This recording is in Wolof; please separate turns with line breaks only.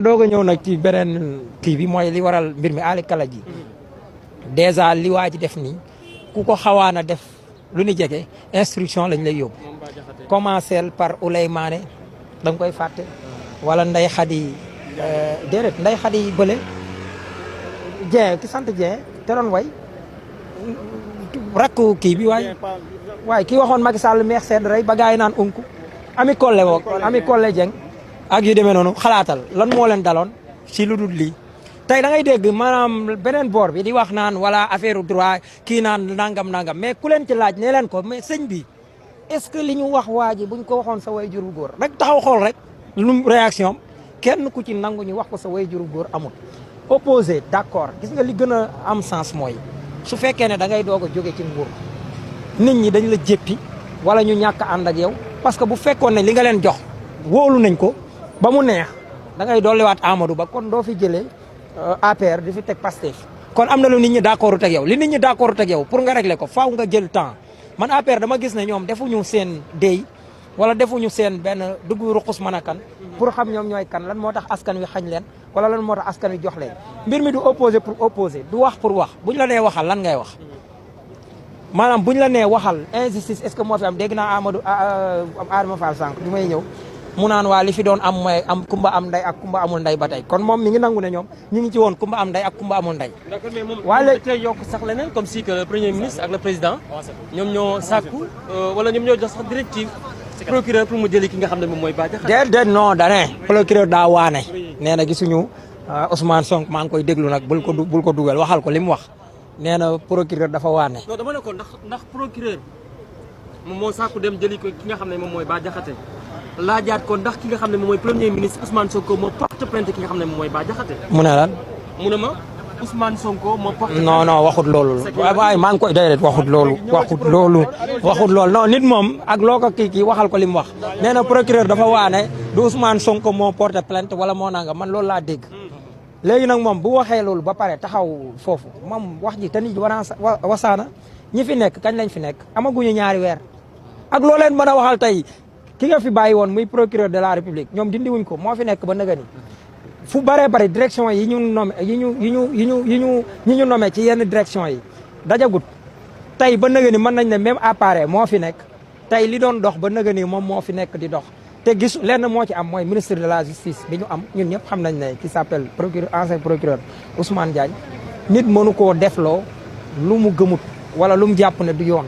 doog a ñëw nag ci beneen kii bi mooy li waral mbir mi Ali Kala ji dèjà li waa ji def nii ku ko xawaana def lu ni jege instruction lañ lay yóbbu. commencer par Ouleymane da nga koy fàtte. wala Ndeye Khady déedéet Ndeye Khady bële Dieng ki sant Dieng te doon way rakku kii bi waaye kii waxoon Macky Sall meex sedd rey ba gars yi naan unku Ami Collé woo Ami Collé Dieng ak yu demee noonu xalaatal lan moo leen daloon si lu dul lii tey da ngay dégg maanaam beneen boor bi di wax naan wala affaire droit kii naan nangam mais ku leen ci laaj ne leen ko mais sëñ bi est-ce que li ñu wax waa ji buñ ko waxoon sa way juru góor rek taxaw xool rek lu réaction kenn ku ci nangu ñu wax ko sa way juru góor amul opposé d'accord gis nga li gën a am sens mooy su fekkee ne da ngay doog a jóge ci nguur nit ñi dañ la jéppi wala ñu ñàkk ànd ak yow parce que bu fekkoon ne li nga leen jox wóolu nañ ko ba mu neex da ngay dolliwaat Amadou Ba kon doo fi jëlee APR di fi teg Pastef kon am na lu nit ñi d'accord teg yow li nit ñi d'accord teg yow pour nga régler ko faaw nga jël temps man APR dama gis ne ñoom defuñu seen déy wala defuñu seen benn dugg ruqus mën a kan pour xam ñoom ñooy kan lan moo tax askan wi xañ leen wala lan moo tax askan wi jox leen mbir mi du opposé pour opposé du wax pour wax buñ la nee waxal lan ngay wax maanaam buñ la nee waxal injustice est-ce que moo fi am dégg naa Adama Fall sànq bi may ñëw mu naan waa li fi doon am mooy am kumba am nday ak kumba amul nday ba tey kon moom mi ngi nangu ne ñoom ñi ngi ci woon kumba am nday ak kumba amul nday.
d'accord mais moom waaye tey yokk sax leneen comme si que le premier ministre ak le président ñoom ñoo sàkku wala ñoom ñoo jox sax directive procureur pour mu jëli ki nga xam ne moom mooy Bah Diakhaté.
déedéet non dane procureur daa waane nee na gisuñu Ousmane Sonko maa ngi koy déglu nag bul ko dugal waxal ko li mu wax nee na procureur dafa waane.
non dama ne ko ndax procureur moom moo sàkku dem jëli ko ki nga xam ne moom mooy Bah Diakhaté laajaat ko ndax ki nga xam ne moom mooy premier ministre Ousmane Sonko moo porte plainte ki nga xam ne moom mooy Bah Diakhaté.
mu ne lan.
mu ne ma Ousmane Sonko moo porte.
non waxut loolu. waaye maa ngi koy déedéet waxut loolu. non nit moom ak loo ko kii waxal ko li mu wax. nee na procureur dafa waane du Ousmane Sonko moo porte plainte wala moo nanga man loolu laa dégg. léegi nag moom bu waxee loolu ba pare taxaw foofu moom wax ji te nit wasaana ñi fi nekk kañ lañ fi nekk amaguñu ñaari weer ak loo leen mën a waxal tey. ki nga fi bàyyi woon muy procureur de la république ñoom dindi wuñ ko moo fi nekk ba nëgëni fu baree bari direction yi ñu nommé yi ñu nommé ci yenn direction yi dajagut tey ba nëgëni mën nañ ne même appareil moo fi nekk tey li doon dox ba nëgëni moom moo fi nekk di dox te gis lenn moo ci am mooy ministre de la justice bi ñu am ñun ñëpp xam nañ ne qui s'appelle procureur ancien procureur Ousmane Diagne nit mënu koo defloo lu mu gëmut wala lu mu jàpp ne du yoon